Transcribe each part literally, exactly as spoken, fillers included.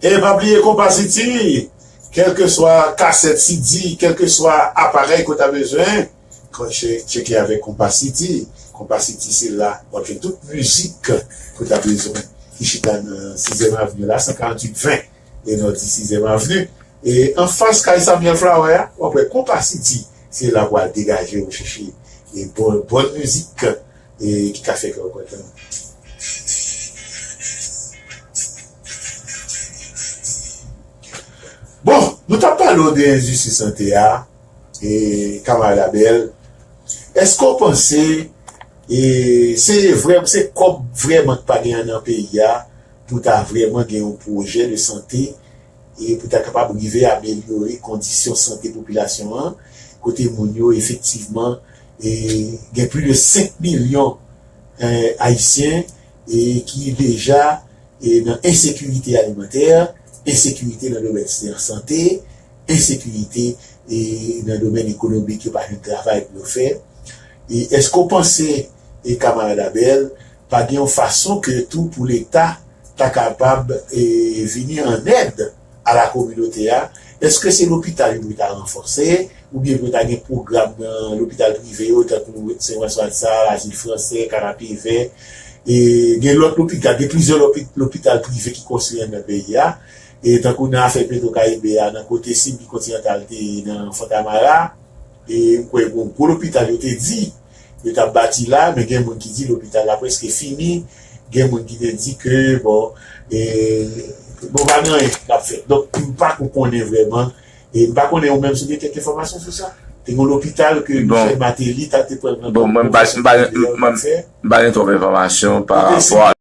E pa bliye Konpa City, kèlkeswa kasèt C D, kèlkeswa aparèy ke w ta bezwen, tcheke avèk Konpa City. Konpa City se la w ap jwenn tout mizik ke w ta bezwen ki chita nan Sizyèm Avni la, san karanntuit ven, e nò di Sizyèm Avni. E anfas kay Samuel Flower a, w ap wè Konpa City. Se la pou w al degaje w chèche e bon, bon mizik e ki ka fè kè w kontan. Bon, nou t ap pale w de endistri sante a, e kamarad Abel, èske w panse e se vrè, se kòb vrèman k pa genyen nan peyi a pou ta vrèman gen yon pwojè de sante e pou ta kapab rive amelyore kondisyon sante popilasyon an, kote moun yo efektivman e gen plis de senk milyon e, Ayisyen e ki deja e nan ensekirite alimantè, ensekirite nan domèn sante, ensekirite e nan domèn ekonomik, yo pa jwenn travay pou yo fè. E èske w panse, e kamarad Abel, pa gen yon fason ke tou pou Leta ta kapab e vini an èd a la kominote a? Èske se lopital yo pou ta ranfòse, oubyen pou ta gen pwogram nan lopital prive yo, tankou Sen Franswa de Sal, Azil Fransè, Kanapevè, e gen lòt lopital, gen plizyè lopi- lopital prive ki konstwi anndan peyi a, e tankou nan afè Petro Caribe a, nan kote Sid Kontinantal te ye nan Fontamara, e m kwè gon gwo lopital yo te di yo t ap bati la, men gen moun ki di lopital la prèske fini, gen moun ki te di ke, bon, e, bon, pa gen anyen k ap fèt. Donk, m pa ko konnen vrèman, e m pa konnen ou menm si w gen kèk enfòmasyon sou sa. Te gen lopital ke Michel Martelly ta te pran nan bon, mwen m pa, m pa, m, m, m pa gen twòp enfòmasyon pa rapò a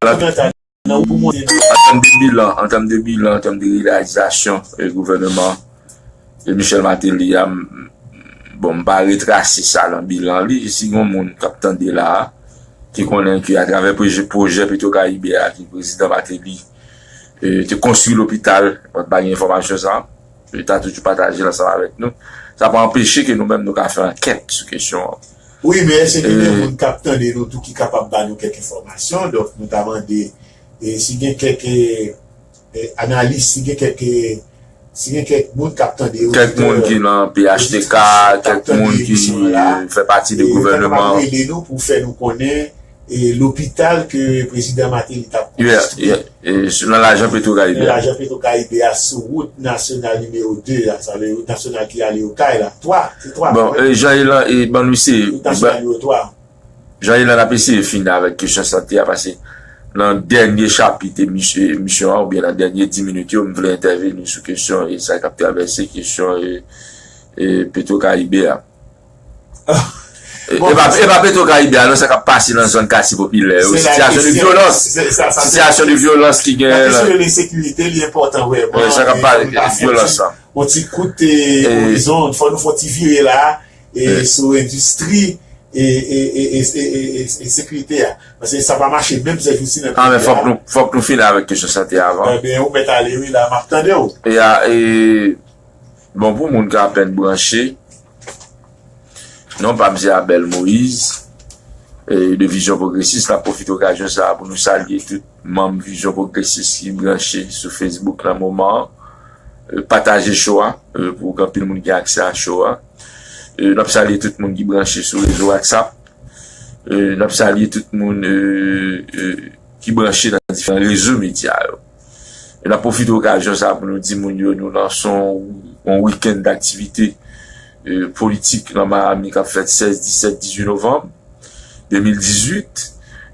nan ou pou monte nan an tèm de bilan, an tèm de bilan, an tèm de reyalizasyon e gouvènman e Michel Martelly a, m- bon, m pa retrase sa nan bilan li. Si gen moun k ap tande la a, ki konnen ke atravè pwojè, pwojè Petro Caribe a, ki prezidan Martelly e, te konstwi lopital, mwen pa gen enfòmasyon sa, e ta toujou pataje l ansanm avèk nou. Sa pa anpeche ke nou menm nou ka fè ankèt sou kesyon an. Wi, men èske gen de moun k ap tande nou tou ki kapab ba nou kèk enfòmasyon? Donk, nou ta mande e, si gen kèk e, e, analis, si gen kèk e, si gen kèk moun k ap tande, kèk moun ki nan P H T K, kèk moun ki fè pati de gouvènman, rele nou pou fè nou konnen e, lopital ke prezidan Martelly t ap konstwi. Yeah, yeah. E, nan lajan Petro Caribe. Nan lajan Petro Caribe a sou wout nasyonal nimewo de a, sa vle wout nasyonal ki ale Okay la. Twa, se twa. Bon, e, Jean Elan, e, ban nou se wout nasyonal nimewo twa. Jean Elan ap eseye fini avèk kesyon sante a, paske nan dènye chapit emisyon, emisyon an, oubyen nan dènye dis minit yo, m vle entèveni sou kesyon e sa k ap travèse kesyon e, e Petro Caribe a. E, e pa, e pa Petro Caribe a, non, sa k ap pase nan zòn katye popilè yo, sitiyasyon de vyolans, sitiyasyon de vyolans ki genyen la. Kesyon de ensekirite, li enpòtan vrèman. Sa k ap pale, vyolans la. Yon ti kout e, orizon, fò nou fè yon ti vire la. E sou endistri e, e, e, e, e, e, e sekirite a. Paske sa pa mache menm sèjousi nan peyi a. Ah, men fòk nou, fòk nou fini avèk kesyon sante a avan. Ebyen, ou mèt ale wi la, m ap tande w. E a, e, bon, pou moun ki apèn branche, non pa m se Abel Moïse, e, de Vizyon Pwogresis, n ap pwofite okazyon sa a pou nou salye tout manm Vizyon Pwogresis ki branche sou Facebook nan moman an. E, pataje show a, e, pou gen anpil moun gen aksè a show a. E, n ap salye tout moun ki branche sou rezo WhatsApp. E, n ap salye tout moun, e, e, ki branche nan diferan rezo medya yo. E n ap pwofite okazyon sa a pou nou di moun yo, nou lanse yon, yon wikenn daktivite, e, politik nan Miami k ap fèt sèz, disèt, dizuit novanm de mil dizuit.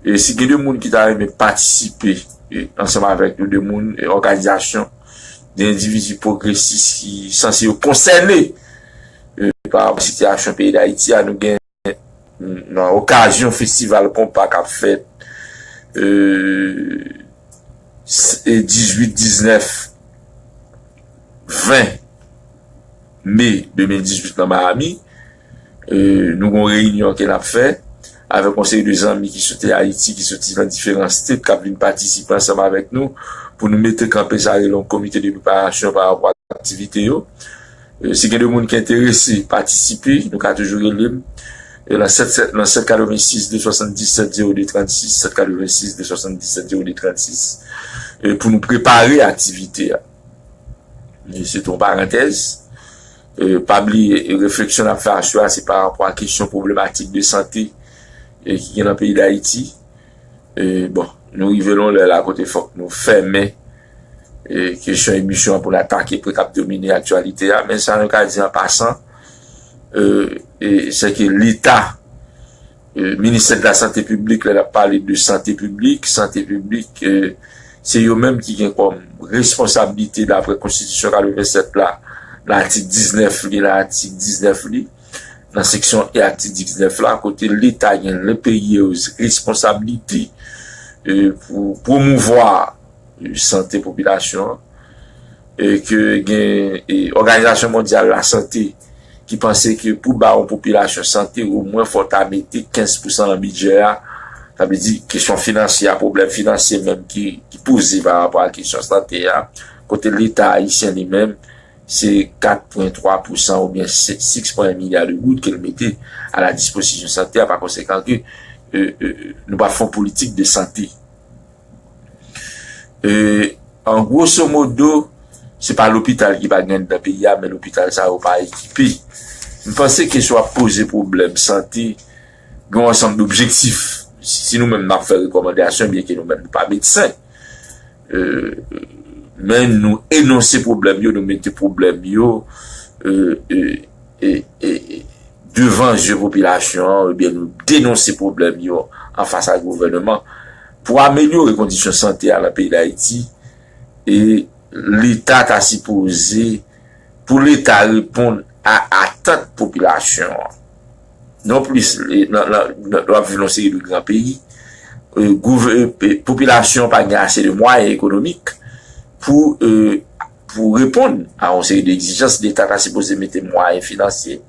E si gen de moun ki ta renmen patisipe, e, ansanm avèk nou, de moun, e, òganizasyon, de endividi pwogresis ki sanse yo konsène, e, pa rapò a sitiyasyon peyi Dayiti a, nou gen nan okazyon festival konpa k ap fèt, e, s- e dizuit, diznèf, ven me de mil dizuit nan Miami. E, nou gon reyinyon ke n ap fè avèk yon seri de zanmi ki soti Ayiti, ki soti nan diferan state, k ap vin patisipe ansanm avèk nou pou nou mete kanpe sa rele yon komite de preparasyon pa rapò ak aktivite yo. E, si gen de moun ki enterese patisipe, nou ka toujou rele m. E nan sèt, sèt, nan sèt katrevensis de swasanndisèt zewo de trannsis, sèt katrevensis de swasanndisèt zewo de trannsis, e, pou nou prepare aktivite a. Se te yon parantèz. E, pa bliye, e, refleksyon n ap fè aswè a, se pa rapò a kesyon pwoblematik de sante, e, ki gen nan peyi Dayiti. E, bon, nou rive nan lè la kote fòk nou fèmen, e, kesyon emisyon an pou n atake pwen k ap domine aktyalite a. Men sa nou ka di an pasan, e, e, se ke Leta, e, Ministè de la Sante Piblik, lè n ap pale de sante piblik, sante piblik, e, se yo menm ki gen kòm responsablite, daprè Konstitisyon katrevennsèt la, nan atik diznèf li, nan atik diznèf li, nan seksyon E atik diznèf la, kote Leta gen lenperiyez responsablite, e, pou pwomouvwa, e, sante popilasyon an, e ke gen, e, Òganizasyon Mondyal Lasante ki panse ke pou ba yon popilasyon sante, omwen fò ta mete kenz pousan nan bidjè a. Sa vle di, kesyon finansye a, pwoblèm finansye menm ki, ki poze pa rapò a kesyon sante a, kote Leta ayisyen li menm, se kat pwen twa pousan oubyen sis pwen en milya de goud ke l mete a la dispozisyon sante a, pa konsekan ke, e, e, nou pa fè yon politik de sante. E, an gwoso modo, se pa lopital ki pa gen nan peyi a, men lopital sa yo pa ekipe. M panse ke si w ap poze pwoblèm sante, gen yon ansanm d objektif. Si nou menm n ap fè rekòmandasyon, byenke nou menm nou pa medsen, e, men nou enonse pwoblèm yo, nou mete pwoblèm yo, e, e, e, e, e, devan zye popilasyon an, ebyen nou denonse pwoblèm yo anfas a gouvènman pou amelyore kondisyon sante a nan peyi Dayiti. E Leta ta sipoze, pou Leta reponn a atant popilasyon an. Non plis, e, nan, nan, nan, w ap viv nan yon seri de gran peyi, e, gouv-, e, e, popilasyon pa gen ase de mwayen ekonomik pou, e, pou reponn a yon seri de egzijans. Leta ta sipoze mete mwayen finansye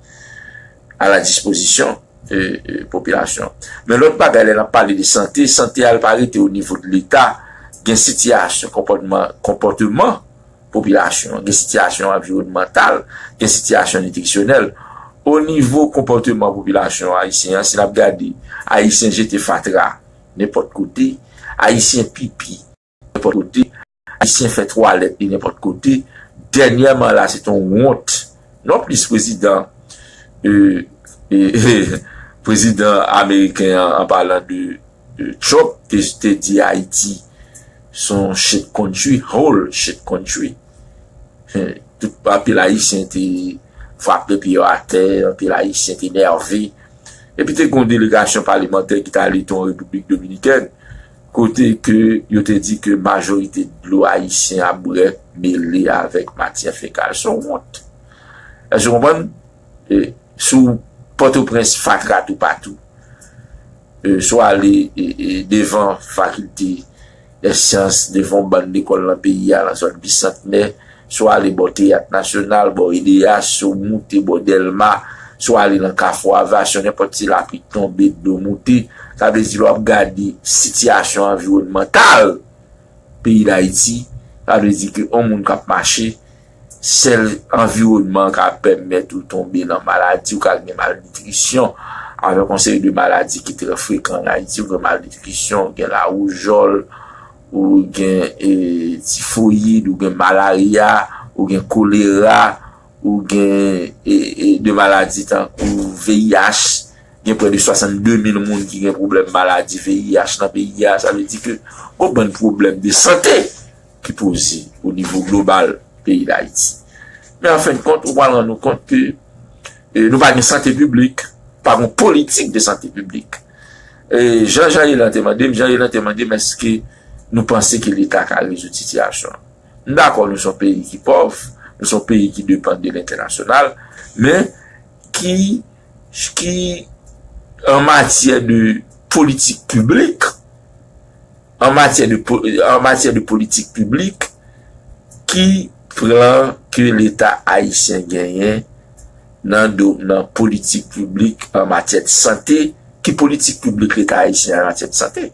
a la dispozisyon, e, e, popilasyon. Men lòt bagay, lè n ap pale de sante, sante a l pa rete o nivo de Leta, gen sitiyasyon konpòtman, konpòteman popilasyon, gen sitiyasyon anviwònmantal, gen sitiyasyon nitrisyonèl. O nivo konpòteman popilasyon ayisyen an, si n ap gade, Ayisyen jete fatra nenpòt kote, Ayisyen pipi nenpòt kote, Ayisyen fè twalèt li nenpòt kote. Dènyèman la, se t on wont. Non plis prezidan, e, e, e, prezidan ameriken an, an palan de, de Trump, te, te di Ayiti se yon shit country, whole shit country. Tout, anpil Ayisyen te frape pye yo atè, anpil Ayisyen te nève. Epi te gen yon delegasyon palimantè ki t ale te yon Repiblik Dominikèn, kote ke yo te di ke majorite dlo ayisyen ap bwè mele avèk matyè fekal. Se yon wont. Èske w konprann? E, sou Pòtoprens, fatra toupatou. E, si w ale, e, e, devan fakilte dè syans, devan bann lekòl nan peyi a, nan zòn Bisantnè, si w ale bò Teyat Nasyonal, bò Eleas, si w moute bò Dèlma, si w ale nan Kafou Avasyon, nenpòt ti lapli tonbe, dlo moute, sa vle di lè w ap gade sitiyasyon anviwònmantal peyi Dayiti, sa vle di ke yon moun k ap mache, sèl anviwònman an ka pèmèt ou tonbe nan maladi, ou ka gen malnitrisyon, avèk yon seri de maladi ki trè frekan an Ayiti, ou gen malnitrisyon, ou gen lawoujòl, ou gen, e, tifoyid, ou gen malarya, ou gen kolera, ou gen, e, e, de maladi tankou V I H, gen prè de swasannde mil moun ki gen pwoblèm maladi V I H nan peyi a, sa vle di ke gon bann pwoblèm de sante ki poze o nivo global peyi Dayiti. Men an fen de kont, ou pral rann ou kont ke, e, nou pa gen sante piblik, pa gen politik de sante piblik. E, jan Jean Elan te mande m, Jean Elan te mande m èske nou panse ke Leta ka rezoud sitiyasyon an. M dakò, nou se yon peyi ki pòv, nou se yon peyi ki depann de lentènasyonal, men ki, ki an matyè de politik piblik, an matyè de po-, an matyè de politik piblik, ki plan ke Leta ayisyen genyen nan do-, nan politik piblik an matyè de sante, ki politik piblik Leta ayisyen an matyè de sante?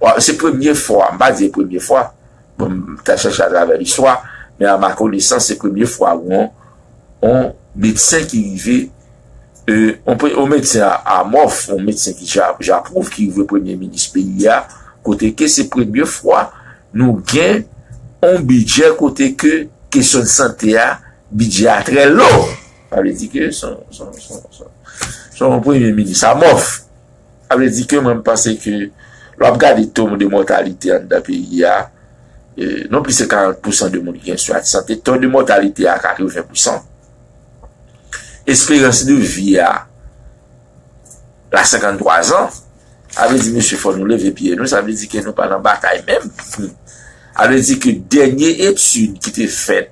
Wa-, se premye fwa, m pa di premye fwa, bon, m ta chèche atravè listwa, men a ma konesans, se premye fwa yon, yon medsen ki rive, e, yon pre-, yon medsen a, amòf, yon medsen ki ja, ja pwouve ki rive premye minis peyi a, kote ke se premye fwa nou gen yon bidjè kote ke kesyon de sante a, bidjè a trè lo. Sa vle di ke se yon, se yon, se yon, se yon, se yon premye minis amòf. Sa vle di ke mwen, m panse ke lè w ap gade to de mòtalite anndan peyi a, e, non plis se karant pousan de moun ki gen sou sante, to de mòtalite a katreven pousan. Esperans de vi a la senkanntwa zan. Sa vle di, mesye, fò nou leve pye nou. Sa vle di ke nou pa nan batay menm. Sa vle di ke dènye etid ki te fèt,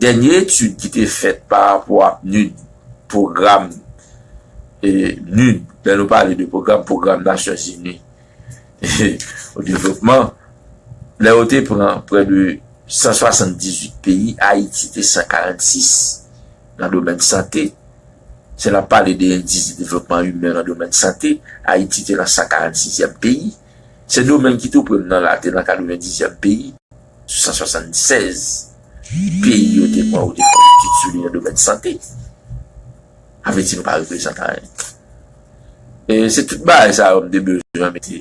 dènye etid ki te fèt pa rapò a PNUD, pwogram, e, PNUD, lè nou pale de pwogram, pwogram Nasyonzini o devlopman, lè yo te pran prè de san swasanndizuit peyi, Ayiti te san karannsis nan domèn sante. Si n ap pale de endis de devlopman imen nan domèn sante, Ayiti te nan san karantsizyèm peyi. Se domèn ki tou pre m nan la te nan katrevendizyèm peyi sou san swasannsèz peyi yo te pran, yo te fè etid sou li nan domèn sante. Sa vle di nou pa reprezante anyen. E se tout bagay sa yo m te bezwen mete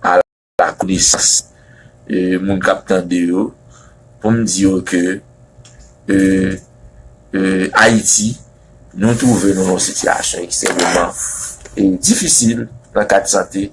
a la konesans, e, moun k ap tande yo, pou m di yo ke, e, e, Ayiti, nou twouve nou nan yon sitiyasyon ekstrèmeman, e, difisil nan kad sante.